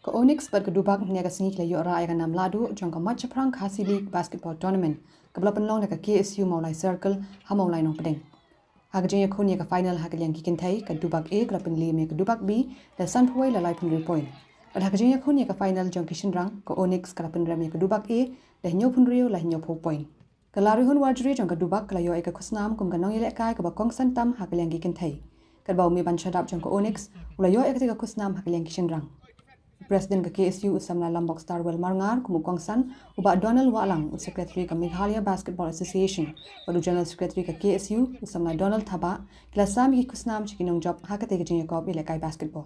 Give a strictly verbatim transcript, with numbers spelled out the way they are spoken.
Ka Onyx bad ka Dubak mynne ka sngi ki la ïoh rah ïa ka nam lahduh jong ka Match Shaphrang Khasi League Basketball Tournament kaba la pynlong na ka K S U Mawlai Circle ha Mawlai Nongpdeng. Ha ka jingïakhun ïa ka final ha ka liang ki kynthei, ka Dubak A ka la pynliem ïa ka Dubak B da sanphew wei la laiphew hynriew point. Bad ha ka jingïakhun ïa ka final jong ki shynrang, ka Onyx ka la pynrem ïa ka Dubak A da hynñiewphew hynriew la hynñiewphew point. Ka Larihun Warjri jong ka Dubak ka la ïoh ïa ka khusnam kum ka nongïalehkai kaba kongsan tam ha ka liang ki kynthei, katba u mihban shadap jong ka Onyx u la ïoh ïa kata ka khusnam ha ka liang ki shynrang. President ka K S U u samla Lambok Starwell Marngar kum u kongsan, u Bah Donald Wahlang, u Secretary ka Meghalaya Basketball Association bad u General Secretary ka K S U u samla Donald Thabah, ki la sam ïa ki khusnam sha ki nongjop ha kata ka jingïakop ïalehkai basketball.